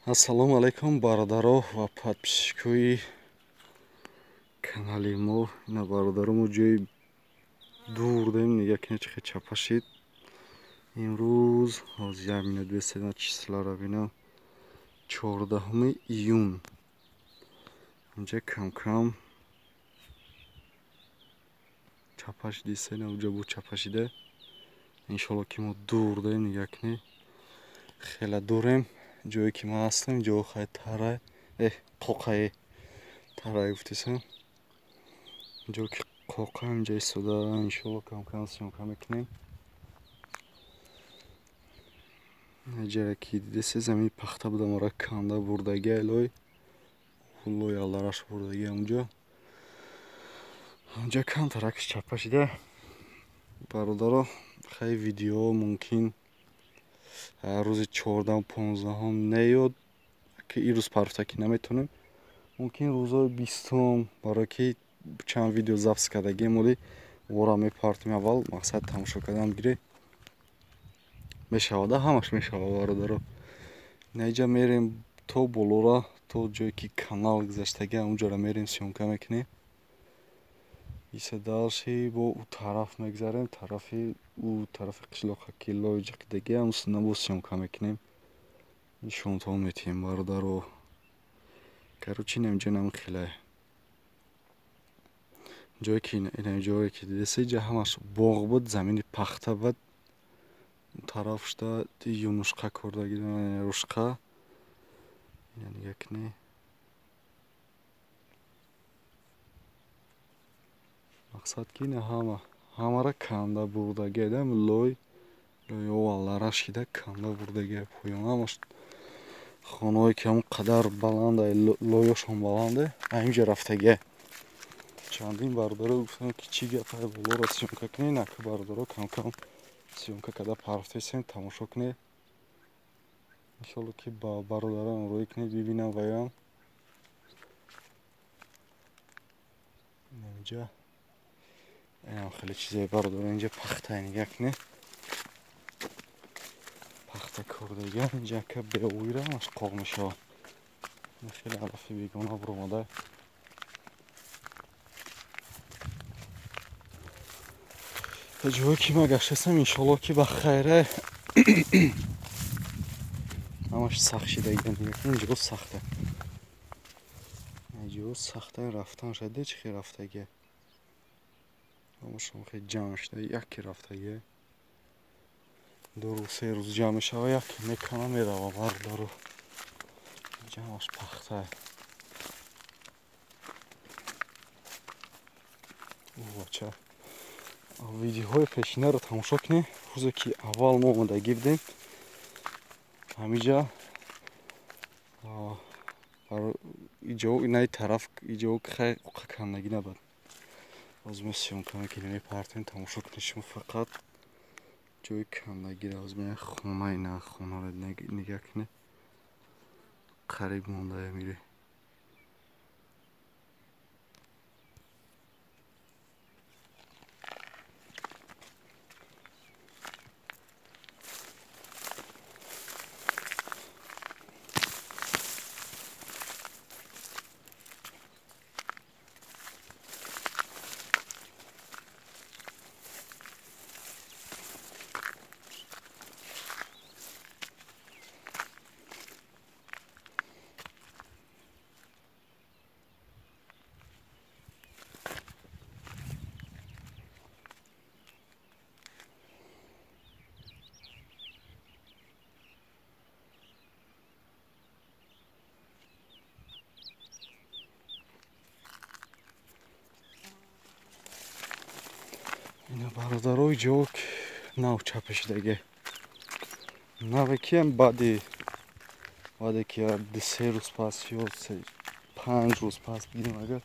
Ассалому алайкум, бародаро ва подписчикои канали мо. Ина бародаро, мо ҷои дур дорем, нигаҳ кунед чӣ хел чапа шид. Имрӯз ҳозир як минут бесед, числаро бинам. 14 июн. Инҷа кам-кам чапа шидиста, ина уҷа бо чапа шида. Иншолло ки мо дур дорем, нигаҳ кунед. Хеле дурем. Ҷое ки ман ҳастам, ҷо хай тарай, қоқае тарай гуфтесам. Ҷо ки қоқа инҷа истода, иншолло кам-кам съёмка мекунем. Ҷара ки дидесе, замини пахта буда, мора канда бурдаги лой. Лой аллараш бурдаги онҷо. Онҷа камтаракш чапа шида. Бародаро, хай видео мумкин рӯзи 14-15 неёд, ки ин рӯз парфта ки наметонем. Мумкин рӯзҳои 20, барое ки чанд видео запис кардагием, оли вора мепартем аввал, мақсад тамошо кардан гире. Мешавада, ҳамаш мешава, бародаро. Наиҷа мерем то болора, то ҷое ки канал гузаштага, онҷора мерем съёмка мекунем. Иса дальше бо ӯ тараф мегзарем, тарафи ӯ тарафи қишлоқа ки лои ҷиқидаги, ҳамсуна бо съёмка мекунем. Нишонтон метиҳем, бародаро. Короче, инамҷо нам хеле. Ҷое ки ина ҷое ки дидеса, иҷа ҳамаш боғ буд, замини пахта буд. Тараф шуда юнушқа кордаги, рушқа. Ина нигаҳ кунед. Мақсад ки ина ҳамара канда бурдаги, лой лойо аллара шида канда бурдаги поён. Ҳамаш хонаҳое ки ҳамон қадар баланда, лоёшон баланде, ҳаминҷа рафтаги. Чандин бародаро гуфтанд ки чӣ гапа, болоро съёмка кунед. Нака бародаро, кам-кам съёмка карда парафтесем, тамошо кунед. Иншолло ки ба бародарам рӯй кунед, бибинам ваям. Инҷа инам хеле чизае, бародаро, инҷа пахта нигаҳ кунед. Пахта кордага, инҷа ка беоира ҳамаш қоқ мешавад. Хеле алафи бегона буромада. Ҷое ки ман гаштасам, иншолло ки ба хайре. Ҳамаш сахт шидаги, инҷо сахта. Инҷо сахта рафтан шуда, чӣ хел рафтаги. Ҳамашон хел ҷамъ шуда, яке рафтаги. 2 рӯз, 3 рӯз ҷамъ мешава, яке мекана мерава, бародаро. Ҷамъаш пахта. Бача, видеоҳои пешинаро тамошо кунед. Рӯзе ки аввал мо омадагӣ будем, ҳамиҷа иҷо инаи тараф иҷо хай оқа кандагӣ набуд. Ҳозир мо съёмка мекунем, мепартем, тамошо кунед шумо фақат ҷои кандагиро. Ҳозир мо хона, ина хонаро нигаҳ кунед. Қариб мондая мире. Ина бародарои ҷо нав чапа шидаги. Наве ки ам баъде ки 2-3 рӯз пас ё 5 рӯз пас бигирем, агар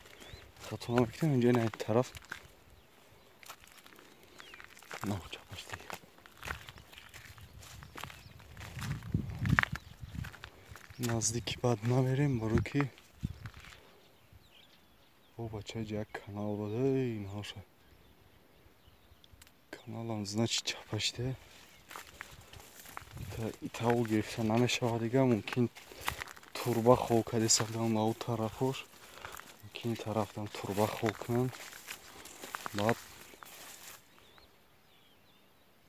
хато намекунем, инҷа ина тараф нав чапа шидаги. Наздики баъд намерем, барои ки о бача ҷа як канал буд, инҳоша. Каналам значит чапа шида. Итаву гирифта намешавад дига, мумкин турба хол кардисадам ау тарафош. Ин тарафдам турба хол кунанд. Баъд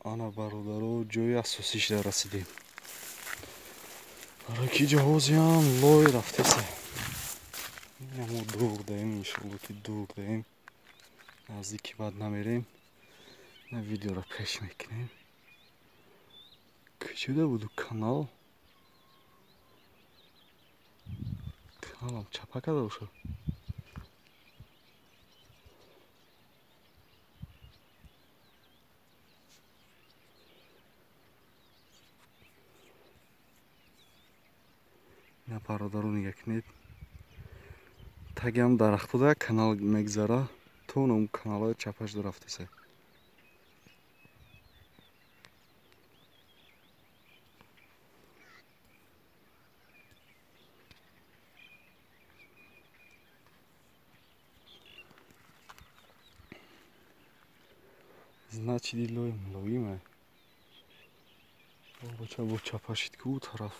ана бародаро ҷои асосишда расидем. Барои ки ҷаҳозиам лой рафтеса. Мо дур даем, иншоалло ки дур даем. Наздики баъд намерем. На видеоро пеш мекунем. Куҷода буду канал? Каналам чапа карда бошад. Ина бародаро нигаҳ кунед. Тагиам дарахтода канал мегзара, то ном каналҳои чапаш рафтеса. Значит, лой мулоиме. Бача бо чапашид ки ӯ тараф.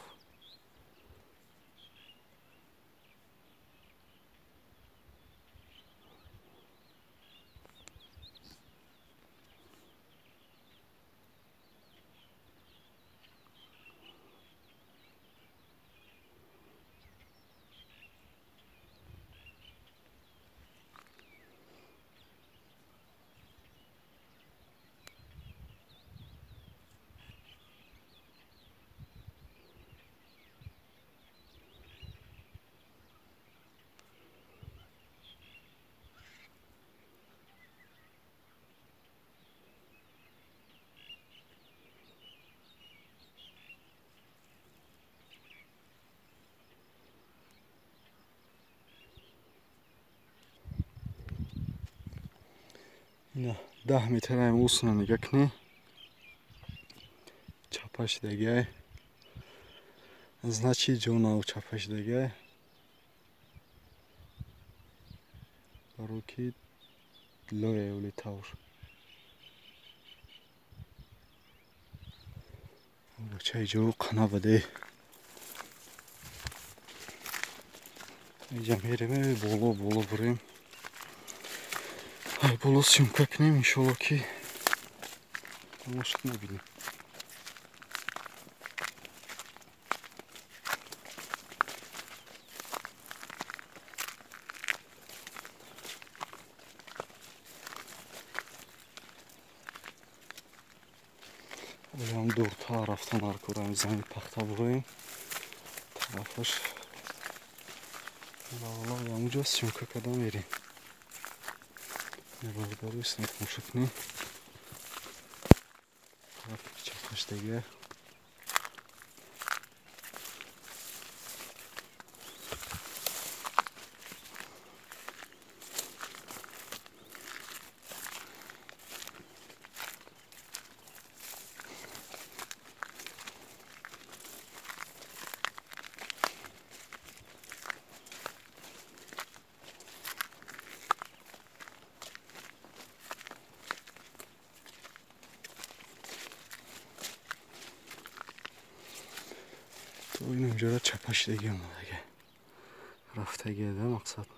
Ина 10 метраем усна нигаҳ кунӣ. Чапаш дагай. Значит, ҷонав чапаш дагай. Барои ки лоя оли тавр. Бачаи ҷо қана баде. Иҷа мерем, боло боло бурем. Ай боло съёмка кунем, иншоалло ки тамошат мебинем. Олям дуртар рафтан ҳар замин пахта буроем. Тарафаш онҷо съёмка карда мерем. Бародаро исна тамошо кунем. Тарафи чапаш дига. Инҷода чапашидаги омадаги рафтагида мақсад.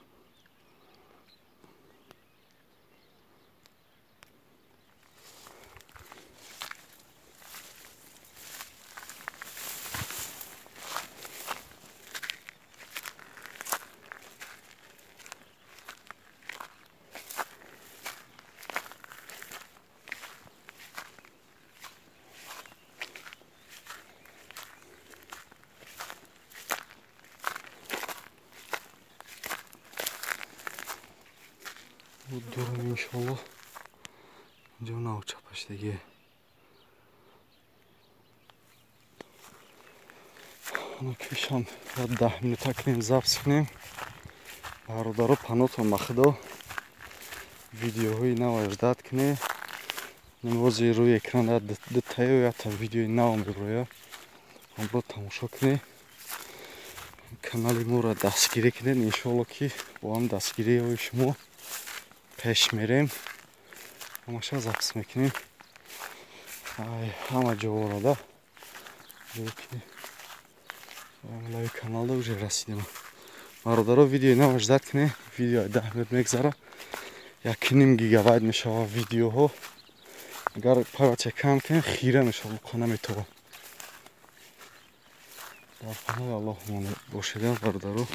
Дурам иншоалло. Инҷо нав чапашидаги. Ана кишам 10 минута кунем, запис кунем. Бародаро панотон ба худо видеоҳои нав ждат кунед. Намози рӯи экран дутаю якта видеои нав меброяд. Онро тамошо кунед. Канали моро дастгирӣ кунед. Иншоалло ки бо ҳам дастгириҳои шумо пеш мерем. Ҳамаша запис мекунем. Ҳама ҷоворада. Ки Лави каналда уже расидем. Бародаро, видеои нав ждать кунед. Видео 10 минут мегзара, 1,5 гигабайт мешава видеоҳо. Агар память кам кунем, хира мешава, буқа наметавон. Дар паноҳи Аллоҳ бошед, бародаро.